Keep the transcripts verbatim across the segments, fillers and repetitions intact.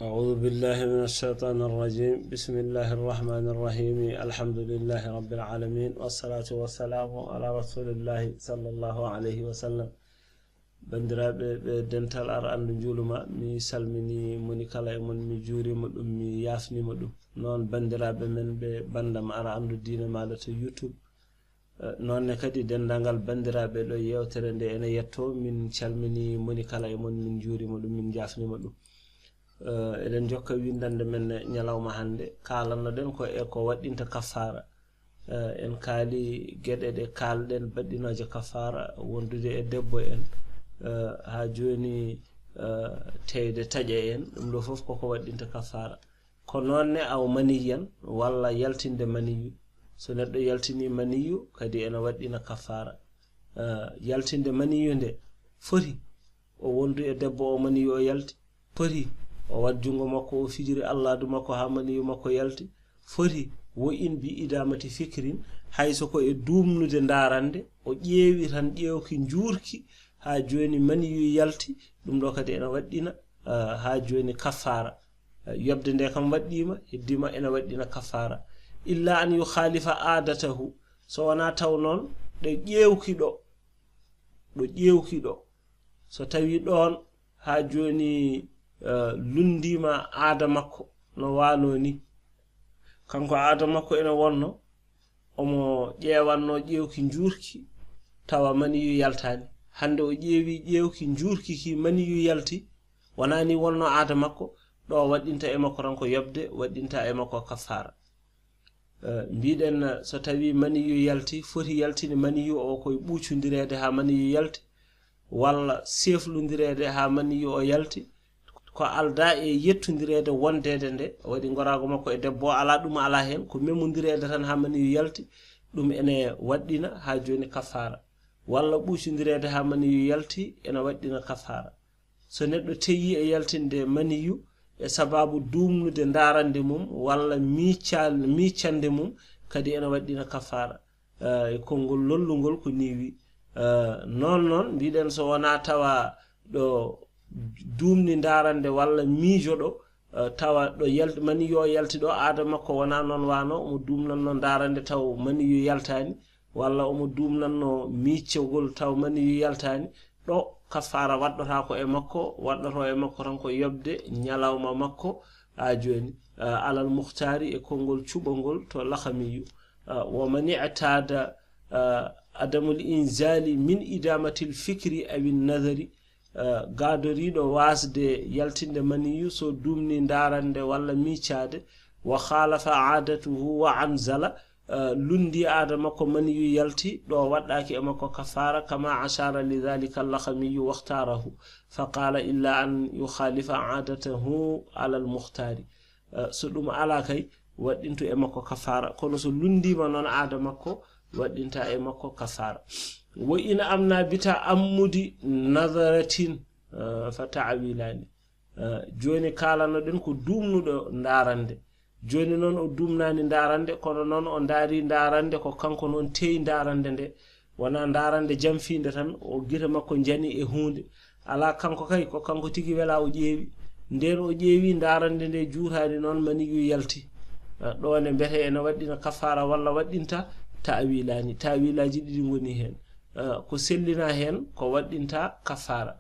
أعوذ بالله من الشيطان الرجيم. بسم الله الرحمن الرحيم. الحمد لله رب العالمين، والصلاة والسلام على رسول الله صلى الله عليه وسلم. Banndiraaɓe ɓe dental Ara Anndu Njuuluma, mi salmini moni kala e mon, mi juurima ɗum, mi yaafnima ɗum. Noon banndiraaɓe men ɓe banndam Ara Anndu Diine Maale to YouTube, eh, noon ne kadi denndaangal banndiraaɓe ɗo yeewtere nde ene yetto, min calmini moni kala e mon, min juurima ɗum, min njaafnima ɗum. Eh, eɗen njokka winndannde men ñalawma hannde, kaalannoɗen ko e ko waɗɗinta kaffaara. Eh, en kaali geɗe ɗe kaalɗen baɗɗinooje kaffaara, wondude e debbo en, eh, haa jooni, eh, teyde taƴa en, ɗum ɗo fof koko waɗɗinta kaffaara. Ko noon ne aw maniyan walla yaltinde maniyu. So neɗɗo yaltini maniyu, kadi ene waɗɗina kaffaara. Eh, yaltinde maniyu nde foti o wondu e debbo o maniyu o yalti, foti o waɗ junngo makko o fijiri allaadu makko haa maniyu makko yalti, foti wo in bi idamati fikirin, hay so ko e duumnude ndaarande, o ƴeewi tan ƴeewki njuurki haa jooni maniyu yalti, ɗum ɗo kadi ene waɗɗina, eh, haa jooni kaffaara. Eh, yoɓde nde kam waɗɗiima, heddima ene waɗɗina kaffaara. Illa an yukhalifa aadatahu, so wonaa taw noon ɗo ƴeewki ɗo, ɗo ƴeewki ɗo, so tawi ɗoon haa jooni, eh, lunndiima aada makko no waano ni. Kanko aada makko ene wonno omo ƴeewanno ƴeewki njuurki, tawa maniyu yaltaani. Hannde o ƴeewi ƴeewki njuurki ki maniyu yalti, wonaa ni wonno aada makko, ɗo waɗɗinta e makko tan ko yoɓde, waɗɗinta e makko kaffaara. Eh, mbiɗen, eh, so tawi maniyu yalti, foti yaltini maniyu o koye ɓuucundireede haa maniyu yalti, walla seeflundireede haa maniyu o yalti, ko aldaa e yettondireede wondeede nde, o waɗi ngoraago makko e debbo o, alaa ɗum alaa heen, ko memondireede tan haa maniyu yalti, ɗum ene waɗɗina haa jooni kaffaara. Walla ɓuucundireede haa maniyu yalti, ene waɗɗina kaffaara. So neɗɗo teyi e yaltinde maniyu e sababu duumnude ndaarande mum walla miica-, miicande mum, kadi ene waɗɗina kaffaara. Eh, e konngol lollungol ko nii wi. Eh, noon noon, mbiɗen so wonaa tawa ɗo duumni ndaarande walla miijo ɗo, eh, tawa ɗo yalt-, maniyu o yalti ɗo, aada makko wonaa noon waano, omo duumnanno ndaarande taw maniyu yaltaani, walla omo duumnanno miicogol taw maniyu yaltaani, ɗo kaffaara waɗɗotaako e makko, waɗɗoto e makko tan ko yoɓde ñalawma makko, haa jooni, eh, alal mukhtaari e konngol cuɓongol to Lakhamiyu. Eh, wa man i'tada, eh, adamul inzali min idamatil fikri awi nadari, eh, gaadoriiɗo waasde yaltinde maniyu so duumni ndaarande walla miicaade, wa khalafa aadatuhu wa anzala, eh, lunndi aada makko maniyu yalti, ɗo waɗɗaaki e makko kaffaara, kama ashara li dhalika Lakhamiyu wakhtarahu, fa qala illa an yukhalifa aadatahu alal mukhtaari. Eh, so ɗum alaa kay, waɗɗintu e makko kaffaara. Kono so lunndiima noon aada makko, waɗɗinta e makko kaffaara. Wa in amna bi ta'ammudi nadaratin, eh, fa ta'wilaani. Eh, jooni kaalannoɗen ko duumnuɗo ndaarande. Jooni noon o duumnaani ndaarande, kono noon o ndaari ndaarande, ko kanko noon teyi ndaarande nde. Wonaa ndaarande jamfiinde tan, o gite makko njani e huunde. Alaa, kanko kay, ko kanko tigi welaa o ƴeewi. Ndeen o ƴeewi ndaarande nde juutaani noon, maniyu yalti. Eh, ɗo ne mbete ene waɗɗina kaffaara walla waɗɗinta? Ta'wilaani. Ta'wilaaji ɗiɗi ngoni heen. Eh, ko sellinaa heen, ko waɗɗinta kaffaara.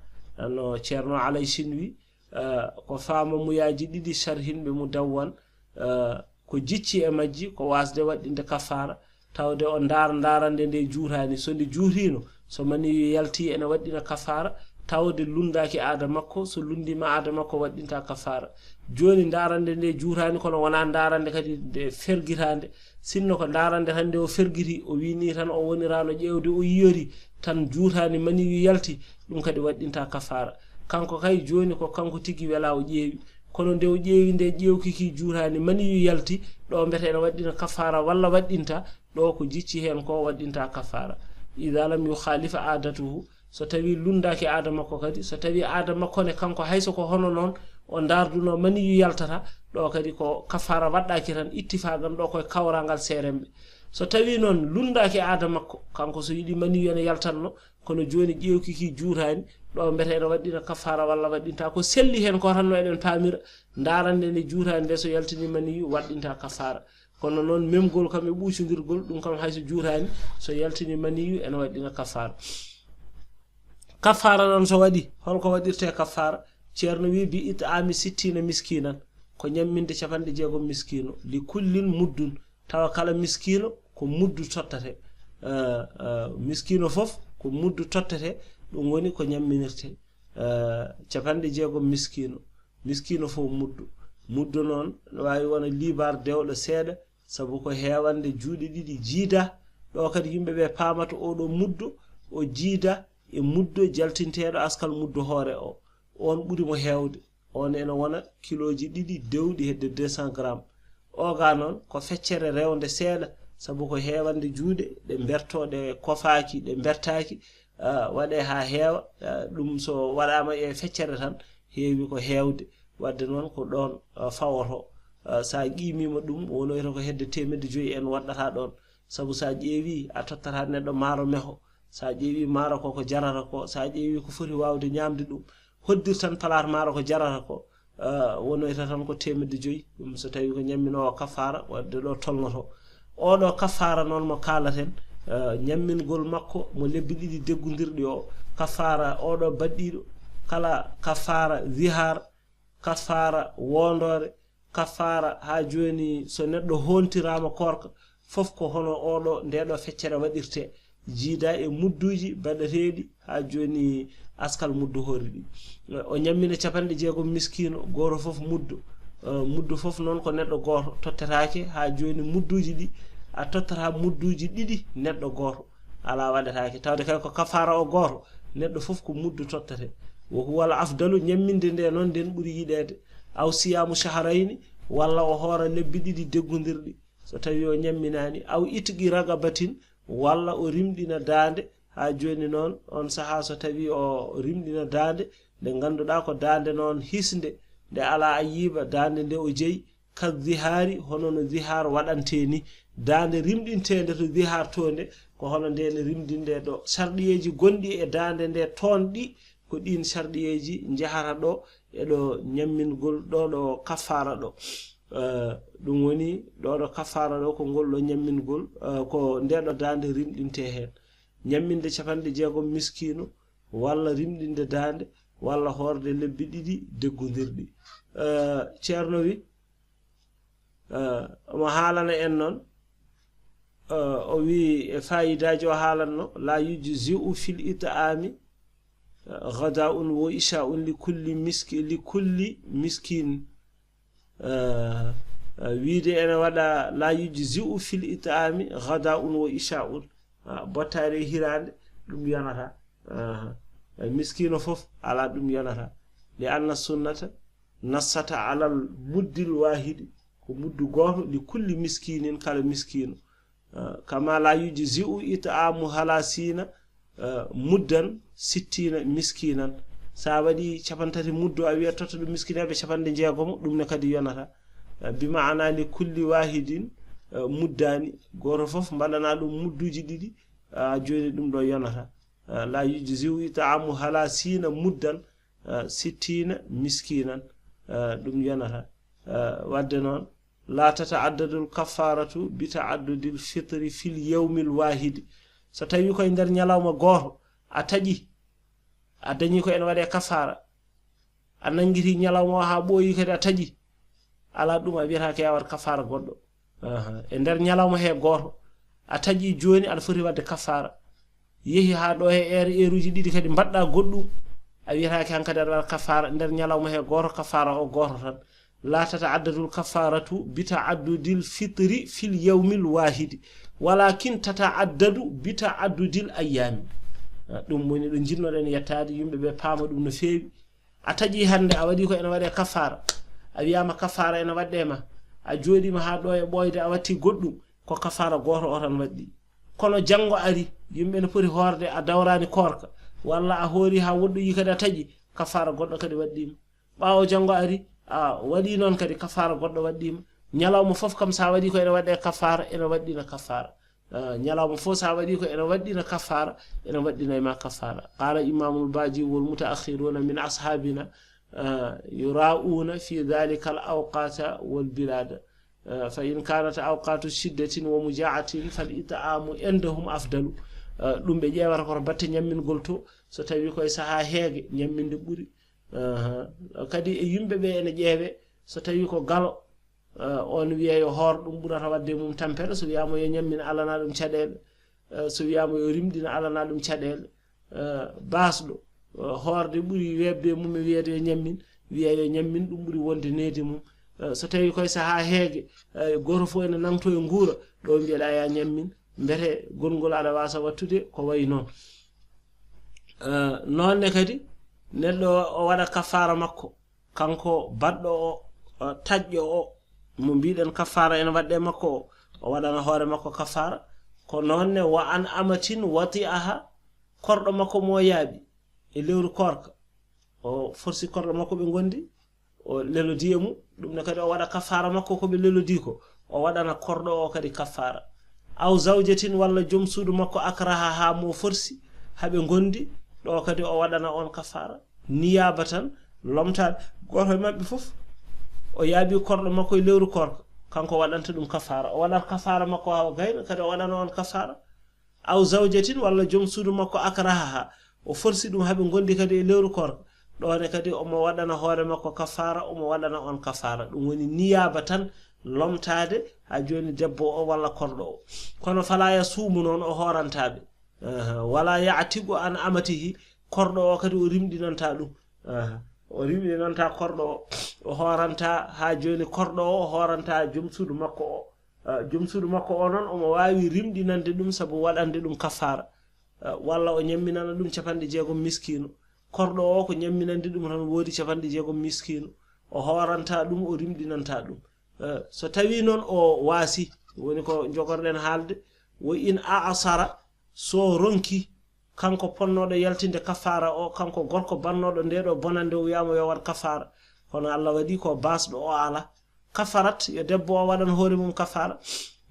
No Ceerno Alay Sin wi, eh, ko faama muyaaji ɗiɗi sharhinɓe Mudawwan, eh, ko jicci e majji ko waasde waɗɗinde kaffaara, tawde o ndaar-, ndaarande nde juutaani. So nde juutiino, so maniyu yalti, ene waɗɗina kaffaara, tawde lunndaaki aada makko, so lunndiima aada makko, waɗɗinta kaffaara. Jooni, ndaarande nde juutaani, kono wonaa ndaarande kadi nde fergitaande. Sinno ko ndaarande tan nde o fergiti, o wii nii tan o woniraano ƴeewde, o yiyori tan juutaani, maniyu yalti, ɗum kadi waɗɗinta kaffaara. Kanko kay, jooni ko kanko tigi welaa o ƴeewi. Kono nde o ƴeewi nde, ƴeewki ki juutaani, maniyu yalti, ɗo mbete ene waɗɗina kaffaara walla waɗɗinta? Ɗo ko jicci heen ko waɗɗinta kaffaara. Ida lam yukhalif aadatuhu, so tawi lunndaaki aada makko kadi, so tawi aada makko ne kanko, hay so ko hono noon o ndaarduno maniyu yaltata, ɗo kadi ko kaffaara waɗɗaaki tan, ittifaqan, ɗo koye kawrangal seeremɓe. So tawi noon lunndaaki aada makko, kanko so yiɗi maniyu ene yaltanno, kono jooni ƴeewki ki juutaani, ɗo mbete ene waɗɗina kafaara walla waɗɗinta. Ko selli heen ko tan no eɗen paamira, ndaarande nde juutaani nde, so yaltini maniyu waɗɗinta kafaara. Kono noon memgol kam e ɓuucondirgol, ɗum kam hay so juutaani, so yaltini maniyu ene waɗɗina kafaara. Kafaara noon so waɗi, holko waɗirte kafaara? Ceerno wi: "Bi it'aami sittiina miskiinan", ko ñamminde capanɗe jeegom miskiino. "Li kullin muddun", tawa kala miskiino ko muddu tottete. Eh, eh, miskiino fof ko muddu tottete, ɗum woni ko ñamminirte. Eh, capanɗe jeegom miskiino, miskiino fof muddu. Muddu noon no waawi wona liibaar dewɗo seeɗa, sabu ko heewande juuɗe ɗiɗi jiida. Ɗo kadi yimɓe ɓe paamata oɗo muddu, o jiida e muddu jaltinteeɗo askal muddu hoore o. On ɓuri mo heewde. On ene wona kilooji ɗiɗi dewɗi hedde deux cents grammes. Oga noon ko feccere rewnde seeɗa, sabu ko heewande juuɗe, ɗe mberto, ɗe kofaaki, ɗe mbertaaki, ah, waɗe haa heewa. Ah, ɗum so waɗaama e feccere tan, heewi ko heewde. Waɗde noon ko ɗoon, ah, fawoto. Ah, so a qiimiima ɗum, wonoyta ko hedde teemedde joyi en waɗɗata ɗoon. Sabu so a ƴeewi, a tottata neɗɗo maaro meho. So a ƴeewi maaro ko ko jarata ko, so a ƴeewi ko foti waawde ñaamde ɗum, hoddir tan palaat maaro ko jarata ko, ah, wonoyta tan ko teemedde joyi. Ɗum so tawi ko ñamminoowo kafaara, waɗde ɗo tolnoto. Oɗo kafaara noon mo kaalaten, ah, ñammingol makko mo lebbi ɗiɗi deggundirɗi o, kafaara oɗo baɗɗiiɗo, kala kafaara zihaar, kafaara woondoore, kafaara haa jooni so neɗɗo hontiraama koorka, fof ko hono oɗo, ndeɗo feccere waɗirte, jiida e mudduuji baɗateeɗi haa jooni askal muddu hoore ɗi. O ñammina capanɗe jeegom miskiino, gooto fof muddu. Eh, muddu fof noon ko neɗɗo gooto, tottetaake haa jooni mudduuji ɗi, a tottata mudduuji ɗiɗi neɗɗo gooto. Alaa, waɗataake. Tawde kay ko kafaara o gooto, neɗɗo fof ko muddu tottete. Wa huwa al afdalu, ñamminde nde noon nden ɓuri yiɗeede. Aw siyaamu shahrayni, walla o hoora lebbi ɗiɗi deggundirɗi, so tawi o ñamminaani. Aw itqi raqabatin, walla o rimɗina daande. Haa jooni noon, on sahaa so tawi o rimɗina daande, nde ngannduɗaa ko daande noon hisnde, nde alaa ayiiba, daande nde o jeyi, ka zihaari, hono no zihaar waɗantee ni. Daande rimɗinteende to zihaar to nde, ko hono nde ne rimɗinde ɗo. Sarɗiyeeji gonɗi e daande nde toon ɗi, ko ɗiin sarɗiyeeji njahata ɗo e ɗo ñammingol ɗo, ɗo kafaara ɗo. Eh, ɗum woni ɗo, ɗo kafaara ɗo, ko ngol ɗo ñammingol, eh, ko nde ɗo daande rimɗintee heen. Ñamminde capanɗe jeegom miskiino, walla rimɗinde daande, walla hoorde lebbi ɗiɗi deggundirɗi. Eh, Ceerno wi, eh, omo haalana en noon, eh, o wi e faayidaaji o haalanno: "La yujzi'u fil it'aami, eh, ghadaa'un wa isha'un li kulli miski-, li kulli miskin." Eh, eh, wiide ene waɗa: "La yujzi'u fil it'aami ghadaa'un wa isha'un." Ah, bottaari e hiraande, ɗum yonata. Aha. Eh, miskiino fof alaa, ɗum yonata. "Li anna sunnata nassata alal muddil waahidi." Ko muddu gooto li kulli miskiinin, kala miskiino. Ah, kama la yujzi'u it'amu halasiina, ah, muddan sittiina miskiinan. So a waɗi capantati muddu, a wiya totta ɗum miskineeɓe capanɗe jeegomo, ɗum ne kadi yonata. Ah, bi ma'ana li kulli waahidin, ah, muddaani. Gooto fof mbaɗana ɗum mudduuji ɗiɗi, ah, jooni ɗum ɗo yonata. Ah, la yujzi'u it'amu halasiina muddan, ah, sittiina miskiinan, ah, ɗum yonata. Ah, waɗde noon, "La tata'addadul kaffaaratu bi ta'addudil fitri fil yawmil waahidi." So tawi koye nder ñalawma gooto a taƴi, a dañi ko ene waɗe kafaara, a nanngiti ñalawma o haa ɓooyi kadi a taƴi, alaa, ɗum a wiyata ko a waɗ kafaara goɗɗo. Aha. E nder ñalawma he gooto, a taƴi jooni, aɗa foti waɗde kafaara. Yehi haa ɗo he eere, eeruuji ɗiɗi kadi mbaɗɗa goɗɗum, a wiyataake hankadi aɗa waɗa kafaara. Nder ñalawma he gooto, kafaara o gooto tan. "La tata'addadul kaffaaratu bi ta'addudil fitri fil yawmil waahidi, walakin tata'addadu bi ta'addudil ayyaami." Ah, ɗum woni ɗo njiɗnoɗen yettaade, yimɓe ɓe paama ɗum no feewi. A taƴi hannde, a waɗi ko ene waɗe kafaara. A wiyaama kafaara ene waɗɗe ma. A jooɗiima haa ɗo e ɓooyde, a watti goɗɗum, ko kafaara gooto o tan waɗɗi. Kono janngo ari, yimɓe ne poti hoorde, a dawraani koorka, walla a hoori haa woɗɗoyi kadi a taƴi, kafaara goɗɗo kadi waɗɗiima. Ɓaawo janngo ari, a waɗi noon kadi, kafaara goɗɗo waɗɗiima. Ñalawma fof kam, so a waɗi ko ene waɗɗe kafaara, ene waɗɗina kafaara. Ah, ñalawma fof so a waɗi ko ene waɗɗina kaffara, ene waɗɗina e ma kaffara. Qala Imamul Baji wal mutaakhiruna min ashabina, ah, yura'una fi dhalika al awqata wal bilada. Ah, fa in kanat awqatu shiddatin wa muja'atin fal it'amu indahum afdalu. Ah, ɗum ɓe ƴeewata ko to batte ñammingol to, so tawi koye saha heege ñamminde ɓuri. Aha. Kadi e yimɓe ɓe ene ƴeewe, so tawi ko galo, ah, on wiya yo hoor, ɗum ɓurata wadde mum tampere. So wiyama yo ñammin, alana ɗum caɗeele. Ah, so wiyama yo rimɗina, alana ɗum caɗeele. Ah, basɗo, ah, hoorde ɓuri weeɓde mum e wiyede yo ñammin, wiya yo ñammin, ɗum ɓuri wonde needi mum. Ah, so tawi koye saha heege, ah, goto fof ene nangto e nguura, ɗo mbiyeɗa ya ñammin, mbete gongol aɗa wasa wattude ko wayi noon. Ah, noonne kadi neɗɗo o waɗa kaffara makko, kanko baɗɗo o, ah, taƴƴo o, mo mbiɗen kaffara ene waɗɗe makko o, o waɗana hoore makko kaffara. Ko noonne wa an amatin wati'aha, korɗo makko mo yaaɓi e lewru koorka, o forsi korɗo makko ɓe gondi, o lelodi e mum, ɗum ne kadi o waɗa kaffara makko ko ɓe lelodi ko, o waɗana korɗo o kadi kaffara. Aw zawjatin, walla joom suudu makko, akrahaha, mo forsi haɓe gondi, ɗo kadi o waɗana on kaffara. Niyabatan, lomtaade, goto e maɓɓe fof o yaaɓi korɗo makko e lewru koorka, kanko waɗanta ɗum kaffara, o waɗat kaffara makko hawa gayna kadi o waɗana on kaffara. Aw zawjatin, walla joom suudu makko, akrahaha, o forsi ɗum haɓe gondi kadi e lewru koorka, ɗone kadi omo waɗana hoore makko kaffara, omo waɗana on kaffara. Ɗum woni niyaba tan, lomtaade ha joni debbo o walla korɗo o. Kono fala yasumu, noon o hoorantaɓe. Aha. Wala ya'tiqu an amatihi, korɗo o kadi o rimɗinanta ɗum. Aha. O rimɗinanta korɗo o, o hooranta ha joni korɗo o, o hooranta joom suudu makko o. Ah, joom suudu makko o noon omo wawi rimɗinande ɗum sabu waɗande ɗum kaffara. Ah, walla o ñamminana ɗum capanɗe jeegom miskino. Korɗo o ko ñamminande ɗum tan woodi capanɗe jeegom miskino. O hooranta ɗum, o rimɗinanta ɗum. Ah, so tawi noon o waasi, woni ko jogorɗen haalde, wo in a'sara, so ronki, kanko ponnoɗo yaltinde kaffara o, kanko gorko bannoɗo nde ɗo bonande, o wiyama yo waɗ kaffara, kono Allah waɗi ko basɗo o ala, kafarat, yo debbo o waɗan hoore mum kaffara.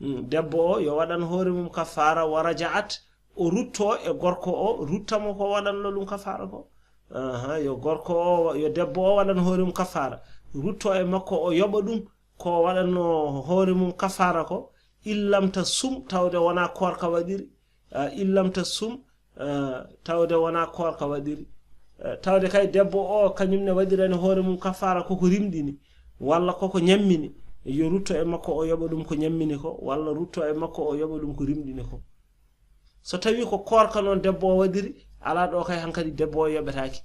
Mm, debbo o yo waɗan hoore mum kaffara, wa raja'at, o rutto e gorko o, ruttamo ko waɗanno ɗum kaffara ko. Aha, yo gorko o, yo debbo o waɗan hoore mum kaffara, rutto e makko, o yoɓa ɗum ko waɗanno hoore mum kaffara ko, illam tasum, tawde wona koorka waɗiri. Ah, illam tasum, ah, tawde wona koorka waɗiri. Ah, tawde kay debbo o kañum ne waɗirani hoore mum kaffara koko rimɗini, walla koko ñammini, yo rutto e makko o yoɓa ɗum ko ñammini ko, walla rutto e makko o yoɓa ɗum ko rimɗini ko. So tawi ko koorka noon debbo o waɗiri, ala ɗo kay hankadi debbo o yoɓetaaki.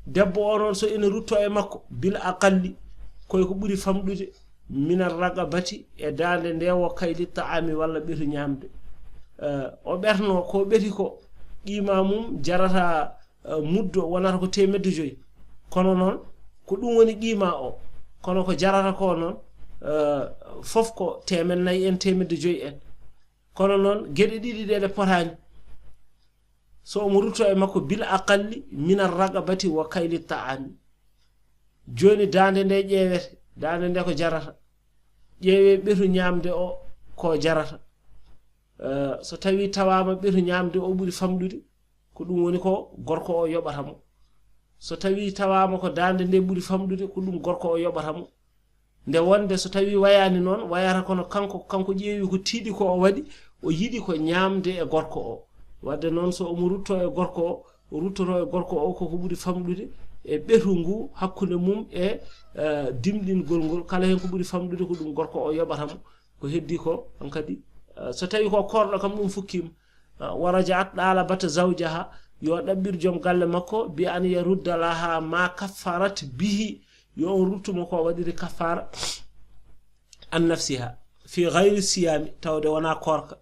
Debbo o noon so ene rutto e makko, bil aqalli, koye ko ɓuri famɗude, minar raqabati, e daande nde, wo kayli ta'ami, walla ɓetu ñamde. Eh, o ɓerno ko ɓeti ko, qima mum jarata, eh, muddo wonata ko teemedde joyi. Kono noon, ko ɗum woni qima o. Kono ko jarata ko noon, eh, fof ko teemen nayi en, teemedde joyi en. Kono noon, geɗe ɗiɗi ɗe, ɗe potaani. So omo rutto e makko, bil aqalli minar raqabati wa kayli ta'ami. Joni daande nde ƴeewete, daande nde ko jarata. Ƴeewe ɓetu ñamde o ko jarata. Eh, so tawi tawama ɓetu ñamde o ɓuri famɗude, ko ɗum woni ko gorko o yoɓata mo. So tawi tawama ko daande nde ɓuri famɗude, ko ɗum gorko o yoɓata mo. Nde wonde so tawi wayani noon, wayata kono kanko, kanko ƴeewi ko tiiɗi ko o waɗi, o yiɗi ko ñamde e gorko o. Wadde noon so omo rutto e gorko o, o ruttoto e gorko o koko ɓuri famɗude e ɓetu ngu hakkunde mum e, eh, dimɗingol ngol. Kala hen ko ɓuri famɗude ko ɗum gorko o yoɓata mo. Ko heddi ko hankadi, eh, so tawi ko korɗo kam ɗum fukkima, eh, wa raja'at, ɗalabata zawjaha, yo ɗaɓɓir joom galle makko, bi an yarudda laha ma kaffarat bihi, yo on ruttumo ko waɗiri kaffara an nafsiha, fi ghayri siyami, tawde wona koorka.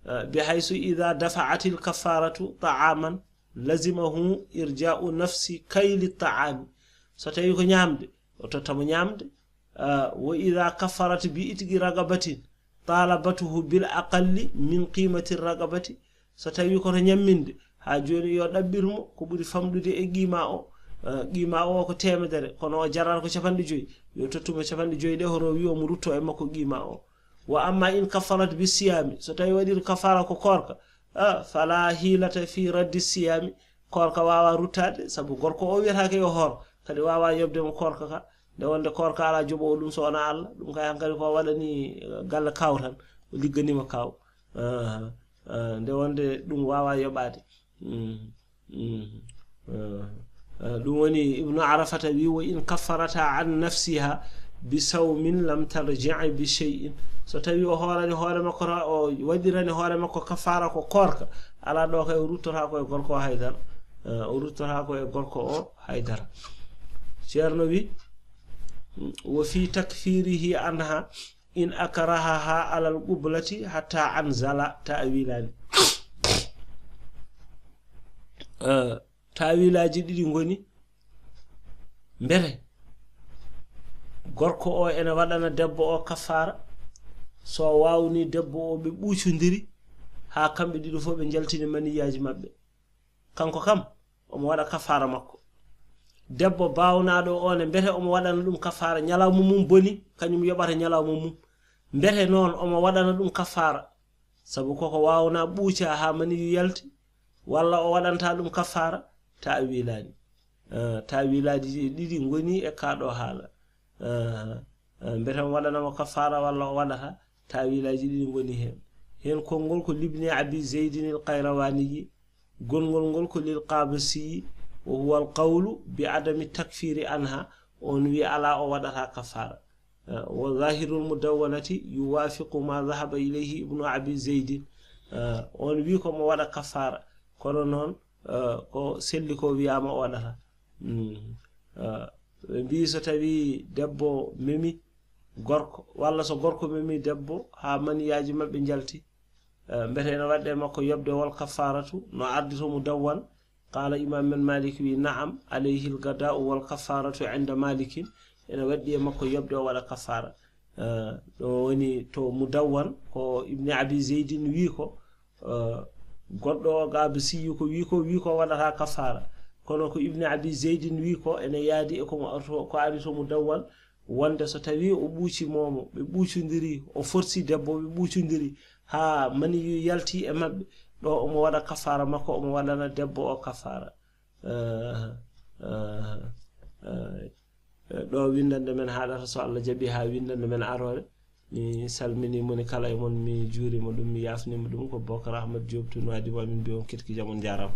Eh, bi haysu idha dafa'atil kaffaratu ta'aman lazimahu irja'u nafsi kayli ta'ami. So tawi ko ñamde, o tottamo ñamde. Eh, wa idha kaffarat bi itqi raqabatin talabatuhu bil aqalli min qimati raqabati. So tawi ko to ñamminde, ha joni yo ɗaɓɓir mo ko ɓuri famɗude e qima o. Eh, qima o ko teemedere, kono o jarata ko capanɗe joyi. Yo tottumo capanɗe joyi ɗe, hoto o wi omo rutto e makko qima o. Wa amma in kaffarat bi siyami, so tawi waɗiri kafara ko koorka, ah, fala hilata fi raddi siyami, koorka wawa ruttade, sabu gorko o wiyata ke yo hoor, kadi wawa yobde mo koorka ka. Nde wonde koorka ala joɓowo ɗum so wona Allah, ɗum kay hankadi ko waɗani, eh, galle kaw tan, o ligganima kaw. Ah, ah, nde wonde ɗum wawa yoɓade. Mm, mm. Ah, ah, ɗum woni Ibnu Arafata wi: "Wa in kaffarata an nafsiha bi sawmin lam tarji'i bi shay'in." So tawi o hoorani hoore makko ta, o waɗirani hoore makko kafara ko koorka, ala ɗo kay o ruttorako e gorko o haydara. Ah, o ruttorako e gorko o haydara. Ceerno wi: "Wa fi takfirihi anha in akrahaha alal qublati hatta anzala ta'wilani." Eh, tawilaji ɗiɗi ngoni: mbete gorko o ene waɗana debbo o kafara, so wawni debbo o ɓe ɓuucodiri ha kamɓe ɗiɗo fof ɓe jaltini maniyaji maɓɓe, kanko kam omo waɗa kafara makko. Debbo bawnaɗo o ne, mbete omo waɗana ɗum kafara, ñalawma mum boni, kañum yoɓata ñalawma mum. Mbete noon omo waɗana ɗum kafara, sabu koko wawna ɓuuca ha maniyu yalti, walla o waɗanta ɗum kafara? Tawilani. Eh, tawilaji ɗiɗi ngoni e kaɗo haala. Eh, eh, mbete omo waɗanamo kafara walla o waɗata? Tawilaji ɗiɗi ngoni hen. Hen konngol ko libni Abi Zeydin il Qayrawani, gonngol ngol ko lil Qabasi, wa huwa al qawlu bi adami takfiri anha, on wi ala, o waɗata kafara. Eh, wa zahirul mudawwanati yuwafiqu ma zahaba ilayhi ibnu Abi Zeydin. Eh, on wi ko mo waɗa kafara, kono noon, eh, ko selli ko wiyama o waɗata. Mm. Eh, ɓe mbi so tawi debbo memi gorko, walla so gorko memi debbo ha maniyaji maɓɓe jalti, eh, mbete ene waɗɗe makko yoɓde wal kaffaratu no ardi to Mudawwan? Qala imam men Malik wi: "Na'am, alayhi al qada'u wal kaffaratu inda Malikin." Ene waɗɗi e makko yoɓde o waɗa kaffara. Eh, ɗo woni to Mudawwan ko Ibni Abi Zeydin wi ko, eh, goɗɗo o Qabasiyu ko wi ko, wi ko waɗata kaffara. Kono ko Ibni Abi Zeydin wi ko ene yaadi e ko mo arto, ko ari to Mudawwan, wonde so tawi o ɓuuci momo, ɓe ɓuucodiri, o forsi debbo, ɓe ɓuucodiri ha maniyu yalti e maɓɓe, ɗo omo waɗa kafara makko, omo waɗana debbo o kafara. Eh, eh, eh, eh, ɗo windande men haɗata, so Allah jaɓi, ha windande men arore. Mi salmini moni kala e mon, mi juurima ɗum, mi yafnima ɗum. Ko Bokar Ahmad Diop to Nouadhibou, amin mbiya on ketki jam, on jarama.